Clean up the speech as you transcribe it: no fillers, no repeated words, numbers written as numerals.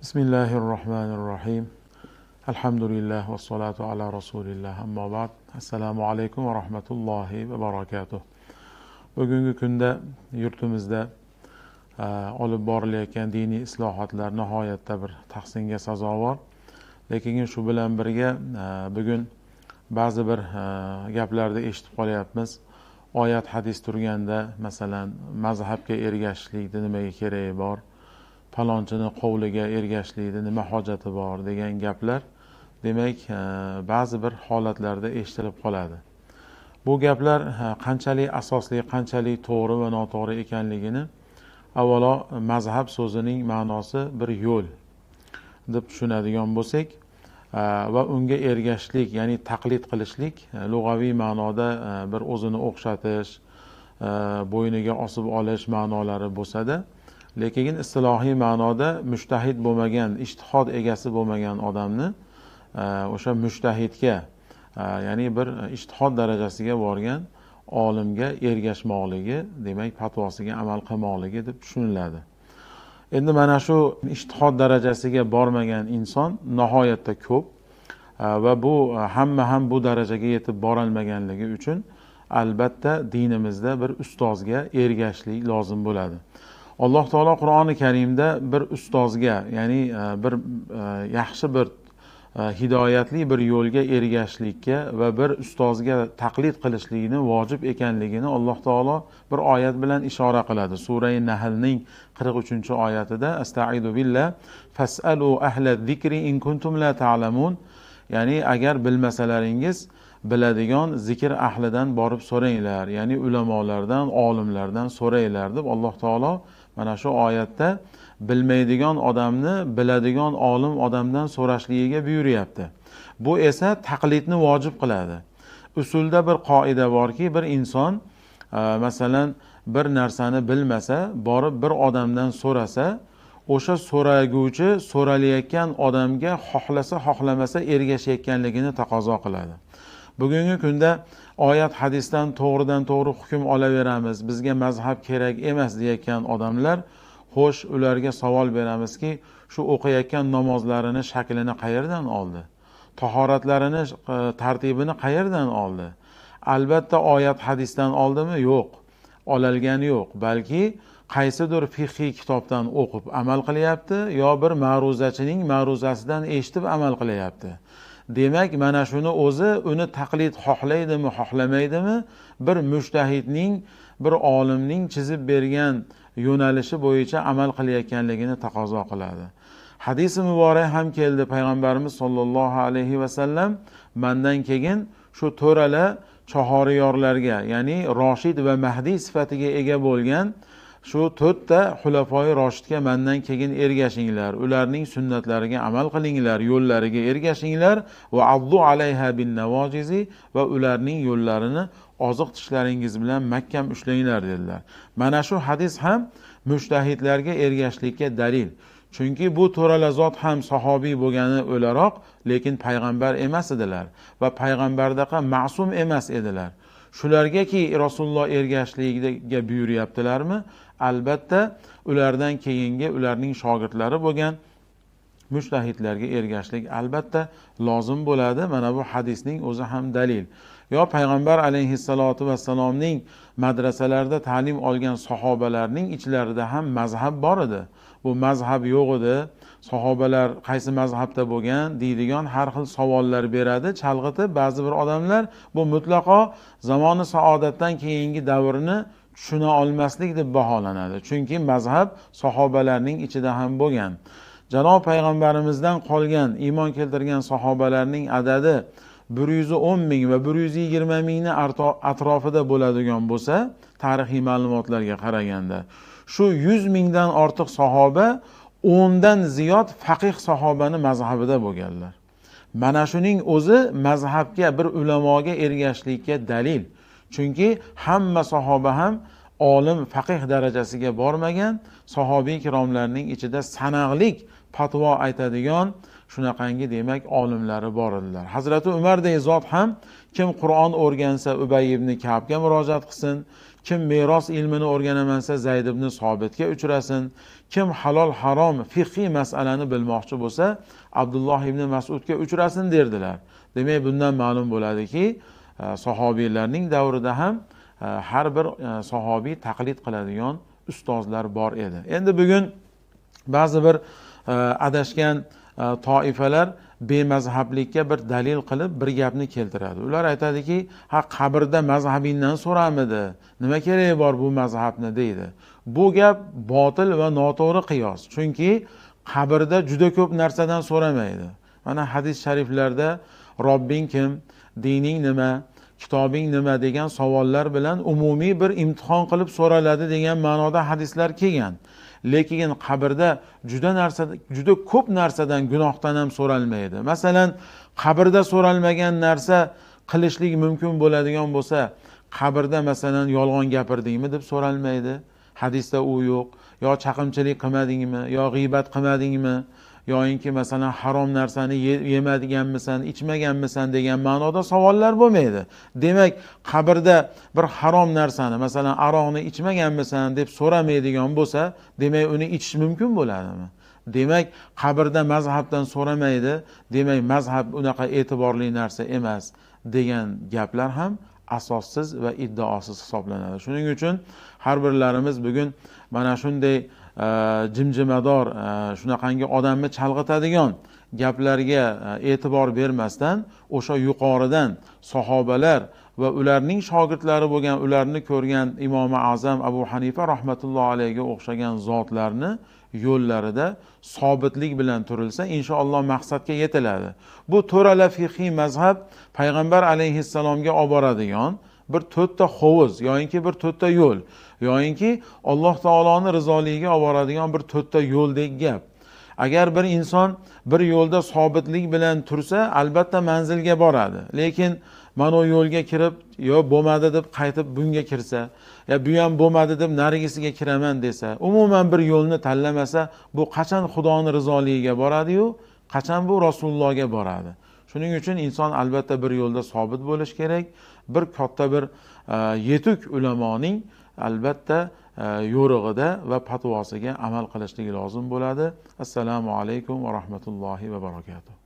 Bismillahirrohmanirrohim. Alhamdulillah va salatu ala rasulillah. Ammo ba'd. Assalomu alaykum va rahmatullohi va barakatuh. Bugungi kunda yurtimizda olib borilayotgan diniy islohotlar nihoyatda bir tahsinga sazovor. Lekin shu bilan birga bugun ba'zi bir gaplarni eshitib qolyapmiz. Oyat hadis turganda, masalan, mazhabga ergashishlikni nimaga keragi bor? Palonchini qovliga ergashishlikni nima hojati bor degan gaplar, demak, ba'zi bir holatlarda eshitilib qoladi. Bu gaplar qanchalik asosli, qanchalik to'g'ri va noto'g'ri ekanligini avvalo mazhab so'zining ma'nosi bir yo'l deb tushunadigan bo'lsak va unga ergashishlik, ya'ni taqlid qilishlik lug'aviy ma'noda bir o'zini o'xshatish, bo'yniga osib olish ma'nolari bo'lsa-da, lekin istilohiy ma'noda mujtahid bo'lmagan, ijtihod egasi bo'lmagan odamni o'sha mujtahidga, ya'ni bir ijtihod darajasiga borgan olimga ergashmoqligi, demak fatvosiga amal qilmoqligi deb tushuniladi. Endi mana shu ijtihod darajasiga bormagan inson nihoyatda ko'p va bu hamma ham bu darajaga yetib borolmaganligi uchun albatta dinimizda bir ustozga ergashishlik lozim bo'ladi. Alloh taolo Qur'oni Karimda bir ustozga, ya'ni bir yaxshi bir hidoyatli bir yo'lga ergashishlikka va bir ustozga taqlid qilishlikni vojib ekanligini Alloh taolo bir oyat bilan ishora qiladi. Sura-i Nahlning 43-oyatida astaidu billah fasalu ahla zikri in kuntum la ta'lamun, ya'ni agar bilmasalaringiz biladigan zikr ahlidan borib so'ranglar, ya'ni ulamolardan, olimlardan so'ranglar deb Alloh taolo mana shu oyatda bilmaydigan odamni biladigan olim odamdan so'rashligiga buyuryapti. Bu esa taqlidni vojib qiladi. Usulda bir qoida borki, bir inson masalan bir narsani bilmasa, borib bir odamdan so'rasa, o'sha so'raguvchi so'ralayotgan odamga xohlasa xohlamasa ergashayotganligini taqozo qiladi. Bugungi kunda oyat hadisdan to'g'ridan to'g'ri hukm olaveramiz, bizga mazhab kerak emas deyotgan odamlar, xo'sh, ularga savol beramizki, shu o'qiyotgan namozlarini shaklini qayerdan oldi? Tahoratlarini tartibini qayerdan oldi? Albatta oyat hadisdan oldimi? Yo'q. Olalgani yo'q, balki qaysidir fiqhiy kitobdan o'qib amal qilyapti yo bir ma'ruzachining ma'ruzasidan eshitib amal qilyapti. Demak, mana shuni o'zi uni taqlid xohlaydimi, xohlamaydimi, bir mujtahidning, bir olimning chizib bergan yo'nalishi bo'yicha amal qilayotganligini taqozo qiladi. Hadisi muborak ham keldi, payg'ambarimiz sollallohu alayhi va sallam mandan keyin shu to'rala chahoriyorlarga, ya'ni Roshid va Mahdiy sifatiga ega bo'lgan shu to'rtta xulafoi roshidga mandan keyin ergashinglar, ularning sunnatlariga amal qilinglar, yo'llariga ergashinglar va addu alayha bin nawajizi, va ularning yo'llarini oziq tishlaringiz bilan mahkam ushlanglar dedilar. Mana shu hadis ham mujtahidlarga ergashishlikka dalil. Chunki bu to'rala zot ham sahobiy bo'lgani o'laroq, lekin payg'ambar emas edilar va payg'ambardaqa ma'sum emas edilar. Shulargaki Rasululloh ergashishligiga buyuryaptilarmi? Albatta ulardan keyingi ularning shogirdlari bo'lgan mujtahidlarga ergashishlik albatta lozim bo'ladi. Mana bu hadisning o'zi ham dalil. Yo payg'ambar alayhissalatu vassalomning madrasalarda ta'lim olgan sahobalarning ichlarida ham mazhab bor edi. Bu mazhab yo'q edi. Sahobalar qaysi mazhabda bo'lgan deydigan har xil savollar beradi, chalg'itib ba'zi bir odamlar bu mutlaqo zamoni saodatdan keyingi davrni tushuna olmaslik deb baholanadi. Chunki mazhab sahobalarning ichida ham bo'lgan. Janob payg'ambarimizdan qolgan iymon keltirgan sahobalarning adadi 110 ming va 120 mingni atrofida bo'ladigan bo'lsa, tarixiy ma'lumotlarga qaraganda shu 100 mingdan ortiq sahoba 10 dan ziyod faqih sahobani mazhabida bo'lganlar. Mana shuning o'zi mazhabga, bir ulamoga ergashishlikka dalil. Chunki hamma sahoba ham olim, faqih darajasiga bormagan, sahobiy kiromlarning ichida sanaqlik fatvo aytadigan shunaqangi demak olimlari bor edilar. Hazrati Umardek zot ham kim Qur'on o'rgansa Ubay ibn Ka'bga murojaat qilsin, Kim meros ilmini o'rganaman desa Zayd ibn Sobitga uchrasin. Kim halol harom fiqhiy masalani bilmoqchi bo'lsa Abdulloh ibn Mas'udga uchrasin derdilar. Demak, bundan ma'lum bo'ladiki, sahobiylarning davrida ham har bir sahobiy taqlid qiladigan ustozlar bor edi. Endi bugun ba'zi bir adashgan toifalar bemazhablikka bir dalil qilib bir gapni keltiradi. Ular aytadiki, ha, qabrda mazhabingdan so'ramidi? Nima keragi bor bu mazhabni deydi. Bu gap botil va noto'g'ri qiyos. Chunki qabrda juda ko'p narsadan so'ramaydi. Mana hadis shariflarda Robbing kim, dining nima, kitobing nima degan savollar bilan umumiy bir imtihon qilib so'raladi degan ma'noda hadislar kelgan. Lekin qabrda juda ko'p narsadan, gunohdan ham so'ralmaydi. Masalan, qabrda so'ralmagan narsa qilishlik mumkin bo'ladigan bo'lsa, qabrda masalan yolg'on gapirdingmi deb so'ralmaydi. Hadisda u yo'q. Yo chaqimchilik qilmadingmi, yo g'iybat qilmadingmi, yoinki masalan harom narsani yemaganmisan, ichmaganmisan degan ma'noda savollar bo'lmaydi. Demak, qabrda bir harom narsani, masalan aroqni ichmaganmisan deb so'ramaydigan bo'lsa, demak uni ichish mumkin bo'ladimi? Demak, qabrda mazhabdan so'ramaydi, demak mazhab unaqa e'tiborli narsa emas degan gaplar ham asossiz va iddaosiz hisoblanadi. Shuning uchun har birlarimiz bugun mana shunday jimjimador, shunaqangi odamni chalg'itadigan gaplarga e'tibor bermasdan, o'sha yuqoridan sahobalar va ularning shogirdlari bo'lgan, ularni ko'rgan Imomi Azam Abu Hanifa rahmatullohi alayhiga o'xshagan zotlarni yo'llarida sobitlik bilan turilsa, inshaalloh maqsadga yetiladi. Bu to'rala fiqhiy mazhab payg'ambar alayhissalomga olib boradigan bir to'rtta hovuz, yoinki bir to'rtta yo'l, yoinki Alloh taoloning rizoligiga olib boradigan bir to'rtta yo'ldek gap. Agar bir inson bir yo'lda sobitlik bilan tursa, albatta manzilga boradi. Lekin mana u yo'lga kirib, yo bo'lmadi deb qaytib bunga kirsa, yo bu ham bo'lmadi deb narigisiga kiraman desa, umuman bir yo'lni tanlamasa, bu qachon Xudoning rizoligiga boradi-yu, qachon bu Rasulullohga boradi? Shuning uchun inson albatta bir yo'lda sobit bo'lish kerak. Bir katta bir yetuk ulamoning albatta yo'rig'ida va fatvosiga amal qilishligi lozim bo'ladi. Assalomu alaykum va rahmatullohi va barakatuh.